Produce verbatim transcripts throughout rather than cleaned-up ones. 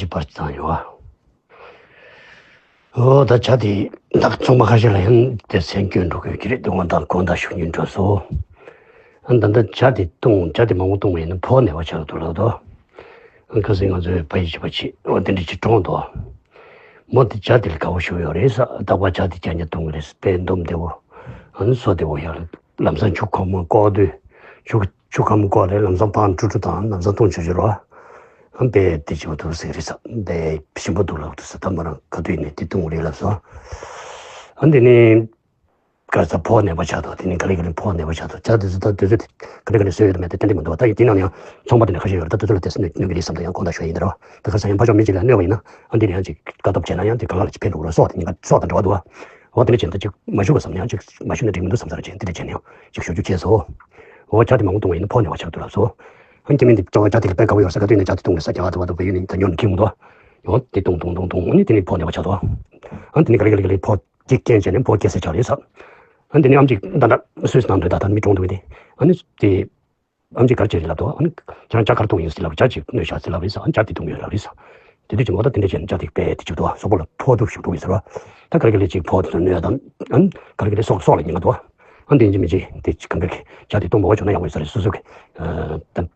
ཅི་པར་བཏང་ཡོད། ཨོ་ད་ཇ་དེ་ད་ཚོང་པ་ཁ་ཤས་ལ་ཡང་དེ་སེམས་སྐྱོན་འགྲོ་གི་ཡོད་ཀྱི་རེད། དེ་དགོང་དག་དགོང་དག་ཞུ་སྙིང་འདོད་སོང་། ཨ་ད་ལྟ་ཇ་དེ་བཏུང་ཇ་དེ་མང་པོ་བཏུང་བ་ཡིན་ན་ཕོ་ནད་པ་ཆགས་འདུག་ལབ་དོ། ཨ་ཁ་སང་ང་ཚོའི་ཕ་ཡི་བྱིས་པ་ཅིག་ཨོ་དེ་འདྲ་ཅིག་གྲོངས་འདུག་མོ་དེ་ཇ་དེ་ལ་དགའ་བོ་ཞུ་ཡོད་རེད་ས། རྟག་པར་ཇ་དེ་རྐྱང་རྐྱང་བཏུང་གི་རེད། དཔེ་འདུམ་བདེ་བོ། ཨ་ནི་སོ་བདེ་བོ་ཡག་ལ་ལམ་སང་ཆུ་ཁོལ་མོ་བཀོག་དུས་ཆུ་ཆུ་ཁོལ་མོ་བཀོག་ལས་ལམ་སང་པང་དཀྲུག་དཀྲུག་དང་ལམ་སང་བཏུང་ཆོག་ཆོག་རོ། ཨ་དཔེ་དེ་ཅིག་འདུག་ཟེར་གི་རེད་ས། དཔེ་ཞིམ་པོ་འདུག་ལབ་འདུག་ས། ད་མོ་རང་ག་དུས་ནས་དེ་བཏུང་རེད་ལབ་སོང་། ཨ་འདི་ནི། ག་ས་ཕོ་ནད་པ་ཆགས་འདུག་དེ་ནི་ག་ལེ་ག་ལེ་ཕོ་ནད་པ་ཆགས་འདུག་ཇ་དེ་ཚོ་ད་དུས་ཚོད་དེ་ག་ལེ་ག་ལེ་བཟོས་ཡོད་མེད་དེ་ཏན་ཏན་མི་འདུག་ད་ཡིན་དེ་ནང་ནས་ཡང་ཚོང་པ་དེ་འདྲ་ཁ་ཤས་ཡོད་རེད། ད་དུས་ཚོད་ལ་དེ་སུ་གནོད་གནོད་ཀྱི་རེད་བསམ་ད་ཡང་དགོངས་དག་ཞུ་ཡ་ཡིན་ད་རོ། ད་ག་ས་ཡང་ཕ་ཕྱོགས་མི་གཅིག་ལ་གནོད་པ་ཡིན་ན་ཨ་འདི་ནས་ཡང་ཅིག་དཀའ་སྟོབས་བྱས་ན་ཡང་དེ་གང་ལ་ཅིག་ཕན་འགྲོ་གི་རེད། སྲོག་དེ་ཉེན་ཁ་སྲོག་དང་འབྲེལ་བ་འདུག་བ། འོ་དེ་འདྲ་བྱས་ན་ད་ཅིག་མ་ཞུ་བ་བསམ་ན་ཡང་ཅིག་མ་ཞུ་ན་འགྲིག་མི་འདུག་བསམ་ས་ར་ཅིག་དེ་འདྲ་བྱས་ན་ཡང་ཅིག་ཞུ་རྒྱུ་ཁེལ་སོང་། འོ་ཇ་དེ་མང་པོ་བཏུང་བ་ཡིན་ན་ཕོ་ནད་པ་ཆགས་འདུག་ལབ་སོང་། ཨ་ནི་སྐྱེ་དམན་དེ་ཅ་ཇ་དེ་ལ་དཔེ་དགའ་བོ་ཡོད་ས་ག་དུས་ནས་ཇ་དེ་བཏུང་རེད་ས། རྒྱ་གར་དུ་བ་དུ་བ་ཡུལ་ནས་ད་ཉོ་ནས་ཁྱེར་འོང་དུ་བ། འོ་དེ་བཏུང་བཏུང་བཏུང་བཏུང་ཨ་ནི་དེ་ནས་ཕོ་ནད་པ་ཆགས་འདུག་ཨ་ནི་དེ་ནས་ག་ལེ་ག་ལེ་ག་ལེ་ཕོ། གཅིག་རྐྱེན་བྱས་ནས་ཕོ་སྐྱེ་སའི་ཆགས་རེད་ས། ཨ་འདི་ནི་ཨམ་ཅིག་ད་ལྟ་སུད་སི་ནང་འདྲ་ད་ད་མི་གྲོངས་འདུག་གི་དེ། ཨ་ནི་དེ། ཨམ་ཅིག་གར་བྱས་རེད་ལབ་དོ། ཨ་ནི་ཁྱེད་རང་ཇ་གར་བཏུང་ཡིན་ཟེར་ལབ། ཇ་ཅིག་གནོད་ཤག་ཟེར་ལབ་རེད་ས། ཨ་ཇ་དེ་བཏུང་ཡོད་ལབ་རེད་ས། དེ་དུས་ཀྱི་ངོ་ད་དེ་འདྲ་བྱས་ནས་ཇ་དེ་པས་དེ་བྱུག་འདུག་སོག་པོ་ལ་ཕོ་དུ་བྱུག་འདུག་ཡིན་ཟེར་བ། ད་ག་རེ་ག་ལེ་ཅིག་ཕོ་དེ་ཚོ་གནོད་ཡ་དང་ཨ་ནི་ག་རེ་ག་ལེ་སྲོག་སྲོག་ལ་ཉེན་ཁ་འདུག་ཨ་འདི་ཡིན་གཅིག་མིན་གཅིག་དེ་ཅིག་གང་ག་གི་ཇ་དེ་བཏུང་མ་བ་བྱུང་ན་ཡག་པོ་ཡོད་ས་རེད། སོ་སོ་གི་ད།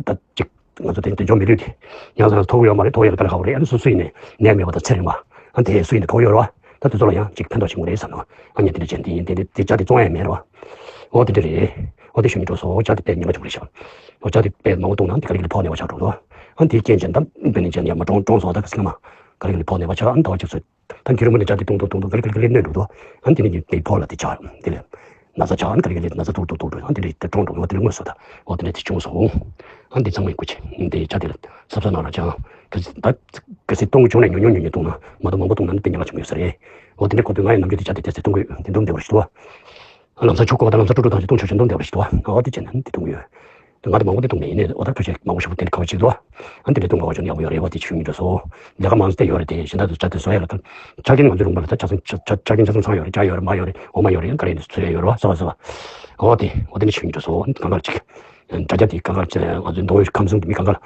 ད་ཅིག་ང་ཚོ་དེ་དེ་འཇོག་མི་ལུས་དེ། ཡང་སང་ཐོག་ཡོད་མ་རེད། ཐོག་ཡོད་ལ་ག་ལ་ཧ་གོ་རེད། ཨ་ནི་སོ་སོ་ཡིན་ནས་ནད་མེད་པ་དང་ཚེ་རིང་བ། ཨ་དེ་སུ་ཡིན་ནས་ཐོག་ཡོད་རེད་བ། ད་དེ་ཚོ་ལ་ཡང་ཅིག་ཕན་ཐོགས་བྱུང་རེད་བསམ་ནོ། ཨ་ཉན་དེ་འདྲ་བྱས་དེ་ཡིན་དེ་འདྲ་དེ་ཇ་དེ་བཙོང་ཡ་མེད་རེད་བ། འོ་དེ་འདྲ་རེད། འོ་དེ་ཞུ་མི་འགྲོ་སོ། ཇ་དེ་དཔེ་ཉེན་ཁ་ཆུང་རེད་ཤག་འོ་ཇ་དེ་དཔེ་མང་པོ་བཏུང་ན་དེ་ག་ལེ་ག་ལེ་ཕོ་ནད་པ་ཆགས་འགྲོ་འདུག་ཨ་དེའི་རྐྱེན་བྱས་ད་དཔེ་ནི་བྱས་ནས་ཡ་མ་གྲོངས་གྲོངས་སོང་། ད་ག་སེ་ང་མ་ག་ལེ་ག་ལེ་ཕོ་ནད་པ་ཆགས། ཨ་ནི་ད་བ་ཅིག་ཚོད། ད་འགྱུར་མོ་ནས་ཇ་དེ་བཏུང་བཏུང་བཏུང་བཏུང་ག་ལེ་ག་ལེ་ག་ལེ་གནོད་འགྲོ་འདུག་ཨ་དེ་ནས་དེ་ཕོ་ལ་དེ་ཆགས་དེ་ལས། ན་ཚ་ཆགས། ཨ་ནི་ག་ལེ་ག་ལེ་ན་ཚ་ཐུག་ཐུག་ཐུག་འགྲོ། ཨ་དེ་ལས་དེ་གྲོངས་འགྲོ། འོ་དེ་ལས་དངོས་སུ་ད་འོ་དེ་ལས་དེ་བྱུང་སོང་། ཨ་འདི་ཚང་མས་སྐུ་མཁྱེན་དེ་ཇ་དེ་ལ་སབ་སབ་ནང་ལ་ཅང་ག་ཟེ་ད་ག་ཟེ་བཏུང་གི་བྱུང་ན་ཉུང་ཉུང་ཉུང་ཉུང་བཏུང་ན་མ་གཏོགས་མང་པོ་བཏུང་ན་ནི་དཔེ་ཉེན་ཁ་ཆེན་པོ་ཡོད་ས་རེད། འོ་དེ་འདྲ་གོ་དུས་ང་ཡི་ནམ་རྒྱུན་དེ་ཇ་དེ་དེ་ཟེ་བཏུང་གི་དེ་འདུག་འདེབས་པ་ཞིག་འདུག་ཨ་ལམ་སང་ཆུ་བཀོག་དང་ལམ་སང་དཀྲུག་དཀྲུག་དང་ཞིག་བཏུང་ཆོག་ཆོག་འདུག་འདེབས་པ་ཞིག་འདུག་ཨ་འོ་དེ་བྱས་ན་ནི་དེ་བཏུང་གི་ཡོད། ང་དང་མང་པོ་དེ་བཏུང་མེད་ཡིན་ནའི་འོ་ད་ཁྱོད་ཆ་མང་པོ་ཞིག་པོ་དེ་འདྲ་ག་བ་ཅིག་འདུག་ཨ་འདི་འདྲ་བཏུང་ག་བ་ཅུང་ཡག་པོ་ཡོད་རེད་བ། དེ་ཆུ་མི་འགྲོ་སོ། ལས་ཀ་མང་ཙམ་དེ་ཡོད་རེད། དེ་གཞན་དག་ཏུ་ཇ་དེ་བཟོ་ཡ་ལ་ད་ཆ་རྐྱེན་ང་ཚོའི་ལུང་པ་ལ་ད་ཆ་ཚང་ཆ་ཆ་རྐྱེན་ཆ་ཚང་ཚང་ཡོད་རེད། ཇ་ཡོད་རེད། མ་ཡོད་རེད། འོ་མ་ཡོད་རེད། ག་རེ་ཡིན་འདུག་ཚོད་ཡ་ཡོད་རེད་བ། ཟ་བ་ཟ་བ། འོ་དེ་འོ་དེ་ནི་ཆུ་མི་འགྲོ་སོ། འོ་འདི་གང་ག་ལ་ཅིག་དྲ་རྒྱ་དེ་གང་ག་ལ་ང་ཚོའི་མདོ་དབུས་ཁམས་གསུམ་གྱི་མི་གང་ག་ལ་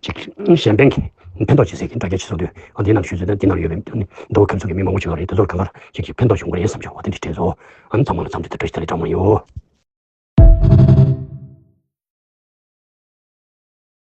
ཅིག་གཞན་ཕན་གྱི་ཕན་ཐོགས་བྱེད་སའི་གི་དྲ་རྒྱ་ཆེ་སོང་དུས་ཨ་འདི་ནང་ཞུས་ཚོད་ད་འདི་ནང་ཡོད་པའི་མདོ་དབུས་ཁམས་གསུམ་གྱི་མི་མང་པོ་ཅིག་ཡོད་རེད། དེ་ཚོར་གང་ག་ལ་ཅིག་ཅིག་ཕན་ཐོགས་བྱུང་གི་རེད་བསམ་བྱུང་། འོ་དེ་འདྲ་དྲན་སོང་། ཨ་ནི་ཚང་མ་ལ་འཚམས་འདྲི་དང་བཀྲ་ཤིས་བདེ་ལེགས་གྲངས་མང་ཡོད།